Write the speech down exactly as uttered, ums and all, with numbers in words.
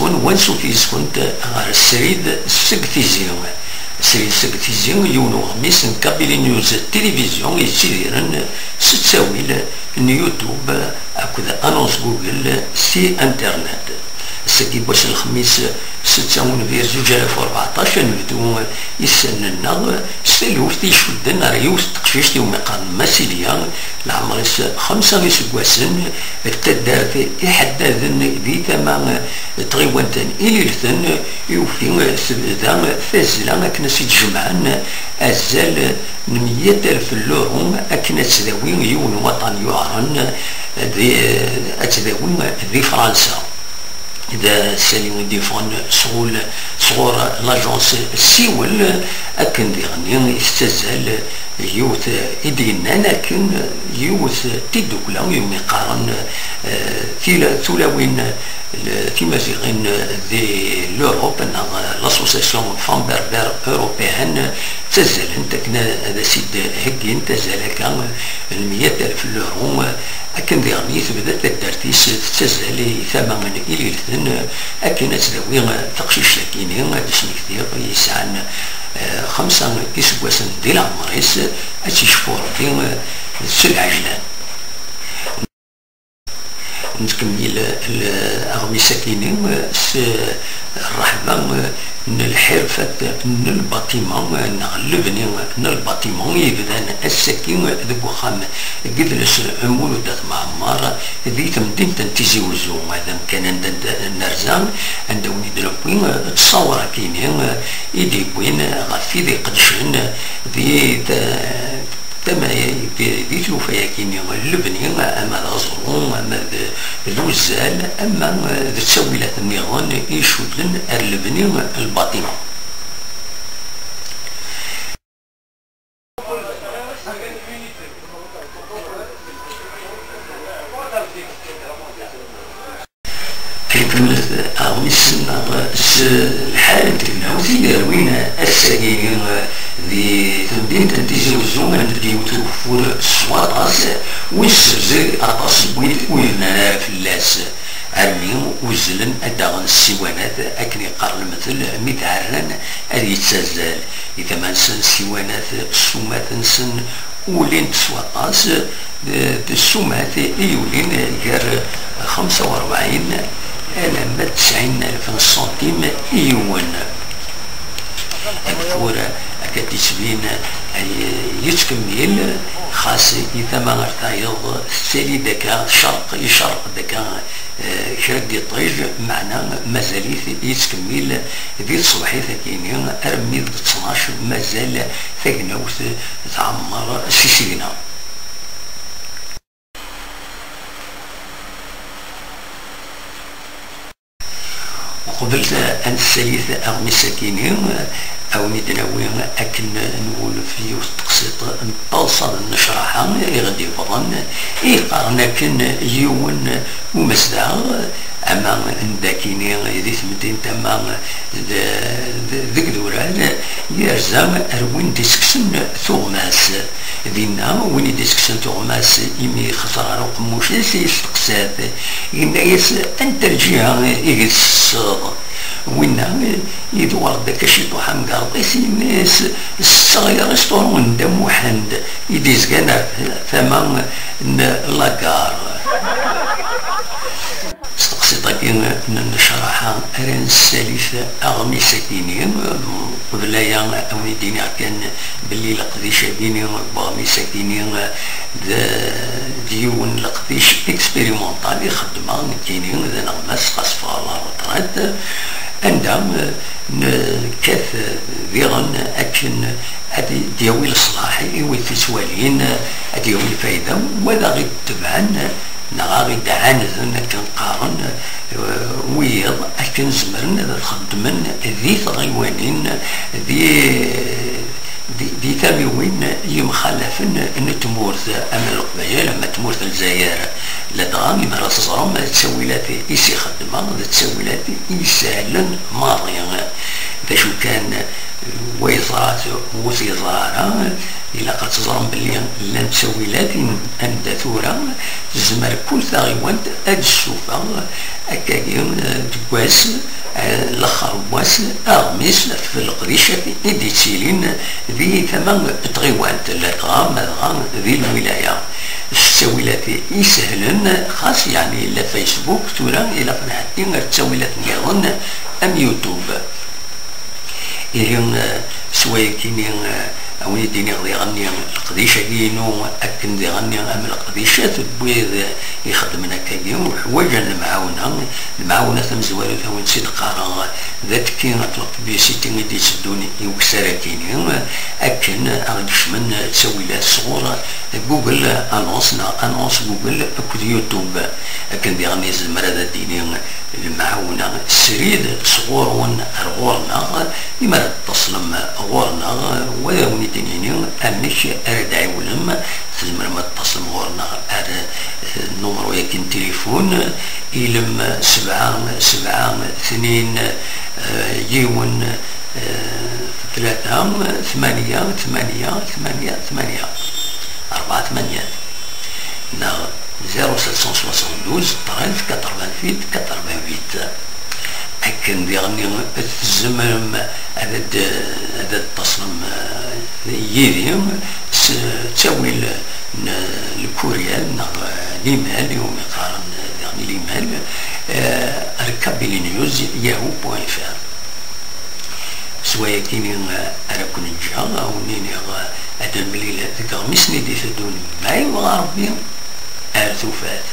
N wansuf yis-kent ɣer srid seg Tizi. Srid seg Tizi, yiwen uɣmis n Kabylie News Télévision yettidiren s ttawil n YouTube akked annonce Google si Internet. Ass-agi n wass n lexmis, setta unbir zuǧ alaf u rbeɛṭac, ad nebdu issan-nneɣ s taluft i icudden ar yiwet n teqcict iwumi qqaren Massilia, leɛmer-is xemsa iseggasen, d taddart iḥeddaden di tama n tɣiwant n Ililten, i ufi tebda tazzla akken ad s-id-jemɛen azal n meyya alef n luru akken ad tdawi yiwen n waṭan yuɛren di, ad tdawi di Fransa. D asali i d-yeffɣen sɣur, sɣur l'agence Siwel, akken diɣen i tettazzal yiwet i d-yennan akken yiwet n tiddukla iwumi qqaren, eh, tila-, tulawin, l-, timaziɣin di l'Europe neɣ l'association Femmes Berbères Européennes ttazzalent akken ad as-id-heggint azal akka n meyya alef n luru, akken diɣen i tebda taddart-is tettazzal i tama n Ililten, akken ad tdawi taqcict-agi-nni ad d-smektiɣ yesɛan, eh, xemsa iseggasen di leɛmer-is, ad tt-icfu Rebbi, eh, s lɛejlan. Nettkemmil l-, aɣmis-agi-nni s rrehba n lḥirfat n lbaṭima neɣ lebni n lbaṭima yebdan ass-agi deg uxxam n yidles Mulud At Mɛemmer di temdint n Tizi Wezzu, d amkan anda n-, nerza, anda wen-id-newwi ttṣawer-agi-nni i d-yewwin ɣef tid iqedcen di ta-, tama-, di, di tlufa-agi-nni, lebni, ama d aẓru, ama d, d uzzal, ama d ttawilat nniḍen i icudden ar lebni n lbaṭima. Nkemmel aɣmis-nneɣ s lḥal n tegnawt i yerwin ass-agi di temdint n Tizi Wezzu, anda d-yewwet ugeffur s waṭas, win ssebzeg aṭas n wid ur yebnan ara fell-as, armi uzzlen ad d-aɣen ssiwanat, akken yeqqar lemtel, mi t-ɛerran ad yettazzal. Di tama-nsen, ssiwanat, ssumat-nsen, ulint s waṭas, d, d ssumat i yulin gar xemsa u rebɛin alamma d tesɛin alef n ṣṣantim i yiwen. Ageffur akka d-yettbin, ay, yettkemmil, xas i tama ar tayeḍ tettali-d akka tcerq, icerq-d akka, eh, kra n yiṭij, meɛna mazal-it yettkemmil di tṣebḥit-agi-nni armi d ttnac, mazal tagnawt tɛemmer s isigna. Uqbel ad nessalit aɣmis-agi-nni, a wen-id-nawi akken nwulef yiwet teqsiṭ n taḍsa d nnecraḥa i ɣ-d-yewwḍen, i yeqqaren akken yiwen umezdaɣ, ama n dakini di temdint, ama d, d, deg idurar, yerza ar win d-isekksen tuɣmas. Dinna, win i d-isekksen tuɣmas imi yexẓer ɣer uqemmuc-is, yesteqsa-t, yenna-yas: "Anta lǧiha i deg tsetteḍ?" Winna, yedwar-d akka ciṭuḥ amgerḍ-is, yenna-yas: "Setteɣ i restaurant n Dda Muḥend i d-izgan ar tama n la gare." S teqsiṭ-agi n nnecraḥa ara nessalit aɣmis-agi-ni. Qbel aya, a wen-id-iniɣ kan belli leqdic-agi-ni n weɣmis-agi-ni d, d yiwen n leqdic expérimental i xeddmeɣ nekkini d aneɣmas ɣas ffɣeɣ la retraite, anda nekkat diɣen akken ad d-yawi leṣlaḥ i wid t-ittwalin, ad d-yawi lfayda, wa d aɣ-itebɛen neɣ aɣ-iɛaneden akken qqaren, eh, wiyiḍ, akken zemren ad xeddmen di tɣiwanin, di, di, di tamiwin yemxalafen n tmurt, ama Leqbayel, ama tmurt n Lezzayer. Ladɣa, imi ara teẓrem, d ttawilat i s-ixeddmeɣ, d ttawilat i isehlen maḍi. D acu kan, wa yeẓra-t, ur t-yeẓra ara, ilaq ad teẓrem belli llant ttawilat anda tura tezmer kul taɣiwant ad d-tessufeɣ akkagi, eh, deg wass, lexxer n wass, aɣmis ɣef leqdicat i d-yettilin di tama n tɣiwant, ladɣa ma dɣa di lwilaya. S ttawilat isehlen, xas yeɛni yella Facebook, tura ilaq nɛeddi ar ttawilat nniḍen am YouTube. Ihi, eh, s wayagi-nni, eh, a wen-d-iniɣ diɣenni leqdic-agi-inu akken diɣenni am leqdicat n wid ixeddmen akkagi, uḥwaǧen lemɛawna, lemɛawna tamezwarut a wen-tt-id-qqareɣ, d attekki ɣef la publicité i d-itteddun i ukessar-agi-nni, akken a ɣ-d-kecmen ttawilat sɣur Google Annonce neɣ Annonce Google akked YouTube. Akken diɣen yezmer ad d-yini lemɛawna srid sɣur-wen ar ɣur-neɣ, imi ara d-tettaṣlem ɣur-neɣ, wa ad wen-d-nini amek ara d-ɛiwnem, tzemrem ad d-tettaṣlem ɣur-neɣ ar, eh, numru-yagi n tilifun, ilem sebɛa sebɛa tnin, eh, yiwen, eh, tlata tmanya tmanya tmanya tmanya, rebɛa tmanya, neɣ zéro sept cent soixante-douze treize quatre-vingt-huit quatre-vingt-huit. Akken diɣenni tzemrem ad d-, ad d-taṣlem, eh, yid-i s ttawil n lkuryal neɣ limal, iwumi qqaren diɣen limal, eh, ar kabylinews@yahoo.fr. S wayagi-nni ara ken-ǧǧeɣ, a wen-iniɣ ad nemlil deg iɣmisen i d-iteddun, ma yebɣa Rebbi, ar tufat.